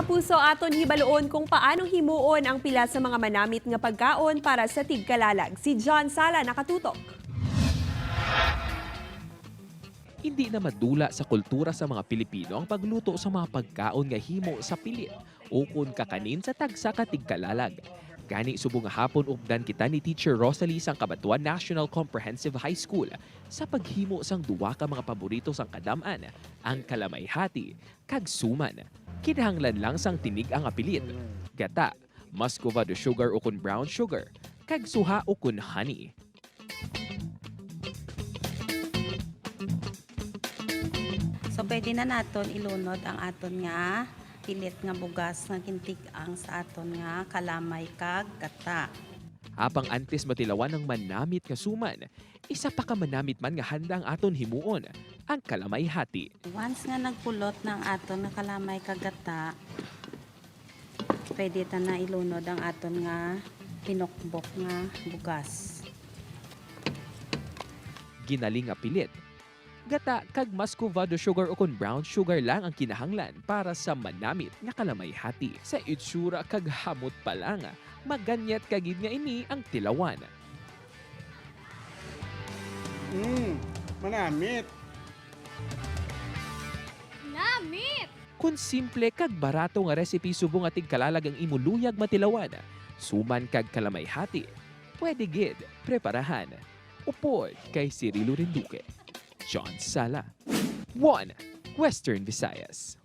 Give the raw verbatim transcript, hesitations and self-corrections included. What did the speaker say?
Kapuso, aton hibaluon kung paano himuon ang pila sa mga manamit nga pagkaon para sa tigkalalag. Si John Sala nakatutok. Hindi na madula sa kultura sa mga Pilipino ang pagluto sa mga pagkaon nga himo sa pilit o kon kakanin sa tagsa ka tigkalalag. Gani, subong nga hapon, updan kita ni Teacher Rosalie sang Cabanatuan National Comprehensive High School sa paghimo sang duha ka mga paborito sang kadam-an, ang kalamay hati kag suman. Kinahanglan lang sang tinig-a nga pilit, gata, muscovado sugar ukon brown sugar, kag suha ukon honey. So, pwede na naton ilunod ang aton nga pilit nga bugas nga gintig-ang sa aton nga kalamay kag gata. Apang antes matilawan ang manamit nga suman, isa pa ka manamit man nga handa ang aton himuon, ang kalamay hati. Once nga nagpulot na ang aton nga kalamay kag gata, pwede ta na ilunod ang aton nga pinukbok nga bugas. Ginaling nga pilit, gata, kag muscovado sugar ukon brown sugar lang ang kinahanglan para sa manamit nga kalamay hati. Sa itsura kag hamot pa lang, maganyat ka gid nga ini ang tilawan. Mm, manamit. Namit! Kon simple kag barato nga recipe subong nga tigkalalag ang imo luyag matilawan, suman kag kalamay hati, pwede gid preparahan. Upod kay Cirilo Rinduque, John Sala, One Western Visayas.